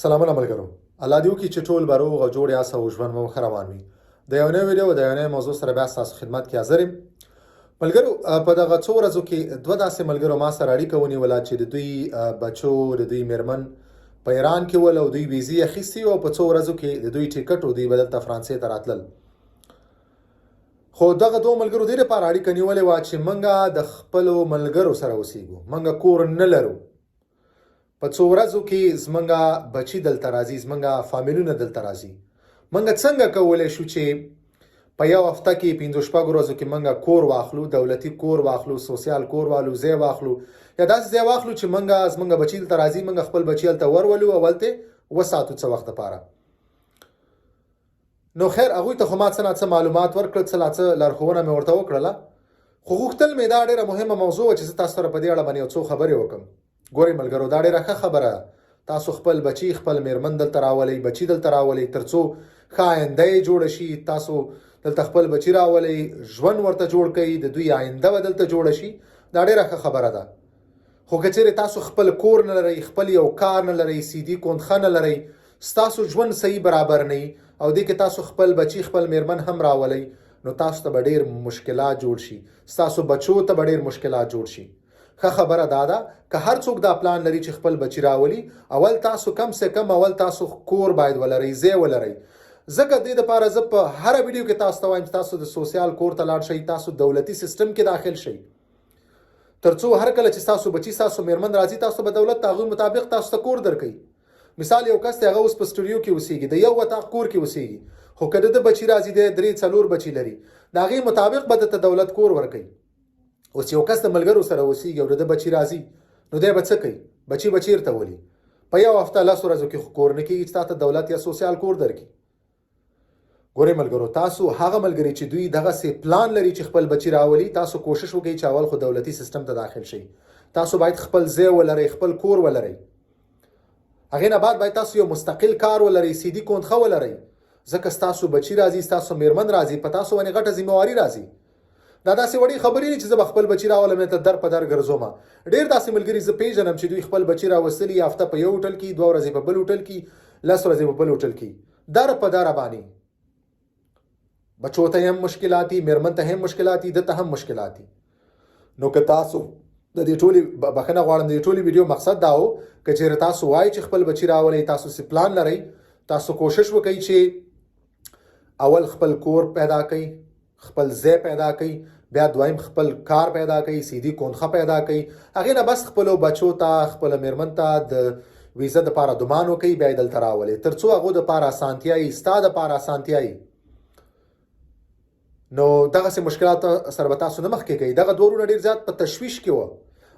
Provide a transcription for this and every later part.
سلامونه ملګرو، الله دې وکړي چې ټول به روغ او جوړ یاست او ژوند مو ښه روان وي. د یو نوې ویډیو او د یو نوې موضوع سره بیا ستاسو خدمت کې حاضر یم. ملګرو، په دغه څو ورځو کې دوه داسې ملګرو ما سره اړیکه ونیوله چې د دوی بچو، د دوی میرمن په ایران کې ول او دوی ویزې اخیستې او په څو ورځو کې د دوی ټیکټ او دوی به دلته فرانسې ته راتلل. خو دغه دوه ملګرو دې لپاره اړیکه نیولې وه چې موږ د خپلو ملګرو سره اوسیږو، موږ کور نه لرو، په څو ورځو کې زمونږ بچي دلته راځي، زمونږ فامیلونه دلته راځي، مونږ څنګه کولی شو چې په یو هفته کې، پنځو شپږ ورځو کې مونږ کور واخلو، دولتي کور واخلو، سوسیال کور والو ځای واخلو، یا داسې ځای واخلو چې مونږ زمونږ بچي دلته راځي، مونږ خپل بچي هلته ورولو او هلته وساتو څه وخت لپاره. نو خیر، هغوی ته خو ما څه ناڅه معلومات ورکړل، څه لاڅه لارښوونه مې ورته وکړله، خو غوښتل مې دا ډېره مهمه موضوع وه چې زه تاسو سره په دې اړه باندې یو څو خبرې وکړم. ګورئ ملګرو، دا ډېره ښه خبره ده، تاسو خپل بچي، خپل میرمن دلته راولئ، بچي دلته راولئ، ترڅو ښه آینده یې جوړه شي. تاسو دلته خپل بچي راولئ، ژوند ورته جوړ کړئ، د دوی آینده به دلته جوړه شي، دا ډېره ښه خبره ده. خو که چېرې تاسو خپل کور نه لرئ، خپل یو کار نه لرئ، سیدي کونښه نه لرئ، ستاسو ژوند صحیح برابر نه وي او دې کې تاسو خپل بچي، خپل میرمن هم راولئ، نو تاسو ته به ډېر مشکلات جوړ شي، ستاسو بچو ته به ډېر مشکلات جوړ شي. ښه خبره دا ده که هر څوک دا پلان لري چې خپل بچي راولي، اول تاسو کم سه کم اول تاسو کور باید ولرئ، ځای ولرئ. ځکه دې لپاره زه په هره ویډیو کې تاسو ته وایم چې تاسو د سوسیال کور ته لاړ شئ، تاسو دولتي سیستم کې داخل شئ، ترڅو هر کله چې تاسو بچي، تاسو میرمن راځي، تاسو به دولت د هغوی مطابق تاسو ته کور درکوي. مثال، یو کس دی، هغه اوس په سټوډیو کې اوسېږي، د یو اتاق کور کې اوسېږي، خو که د ده بچي راځي، دی درې څلور بچي لري، د هغې مطابق به ده ته دولت کور ورکوي. اوس یو کس د ملګرو سره اوسېږي او د ده بچي راځي، نو دی به څه کوي؟ بچي به چېرته ولي؟ په یو هفته 10 ورځو کې خو کور نه کېږي چې تا ته دولت یا سوسیال کور درکړي. ګورئ ملګرو، تاسو هغه ملګري چې دوی دغسې پلان لري چې خپل بچي راولي، تاسو کوشش وکړئ چې اول خو دولتي سیستم ته داخل شئ. تاسو باید خپل ځای ولرئ، خپل کور ولرئ. هغې نه بعد باید تاسو یو مستقل کار ولرئ، سیدي کونښه ولرئ، ځکه ستاسو بچي راځي، ستاسو میرمن راځي، په تاسو باندې غټه ذمهواري راځي. دا داسې وړې خبرې دي چې زه به خپل بچي راولم، ته در په در ګرځوم. ډېر داسې ملګري زه پېژنم چې دوی خپل بچي راوستلي، هفته په یو هوټل کې، 2 ورځې په بل هوټل کې، 10 ورځې په بل هوټل کې، در په در باندې. بچو ته هم مشکلات دي، میرمن ته هم مشکلات دي، ده ته هم مشکلات دي. نو که تاسو د دې ټولې، بخښنه غواړم، د دې ټولې ویډیو مقصد دا و که چېرې تاسو وایئ چې خپل بچي راولئ، تاسو څه پلان لرئ، تاسو کوشش وکړئ چې اول خپل کور پیدا کړئ، خپل ځای پیدا کړئ، بیا دویم خپل کار پیدا کړئ، سیدي کونښه پیدا کړئ، هغې نه بس خپلو بچو ته، خپل میرمن ته د ویزه دپاره دمان وکړئ، بیا یې دلته راولئ، تر څو هغو دپاره اسانتیا وي، ستا دپاره اسانتیا وي. نو دغسې مشکلات سره به تاسو نه مخکې کوي. دغه دوه وروڼه ډېر زیات په تشویش کې وه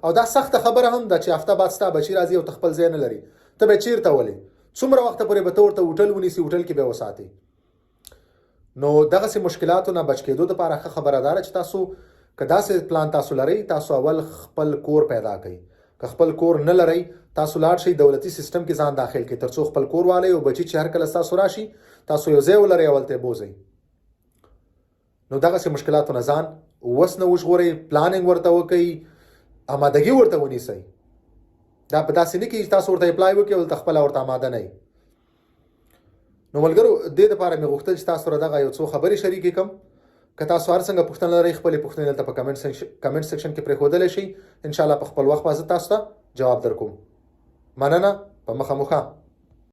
او دا سخته خبره هم ده چې هفته بعد ستا بچي راځي او ته خپل ځای نه لري، ته به چیرته ولې؟ څومره وخته پورې به ته ورته هوټل ونیسي، هوټل کې به وساتې؟ نو دغسې مشکلاتو نه بچ کېدو دپاره ښه خبره دا ده چې تاسو که داسې پلان تاسو لرئ، تاسو اول خپل کور پیدا کړئ. که خپل کور نه لرئ، تاسو لاړ شئ، دولتي سیستم کې ځان داخل کړئ، ترڅو خپل کور والئ او بچي چې هر کله ستاسو راشي، تاسو یو ځای ولرئ او هلته یې بوځئ. نو دغسې مشکلاتو نه ځان وس نه وژغورئ، planning ورته وکړئ، آمادګي ورته ونیسئ. دا په داسې نه کېږي چې تاسو ورته apply وکړئ او دلته خپله ورته آماده نه یئ. نو ملګرو، دې لپاره مې غوښتل چې تاسو سره دغه یو څو خبرې شریکې کړم. که تاسو هر څنګه پوښتنه لرئ، خپلې پوښتنې دلته په کمنټ سیکشن کې پرېښودلی شئ. ان شاء الله په خپل وخت به زه تاسو ته جواب درکوم. مننه، په مخه مو ښه.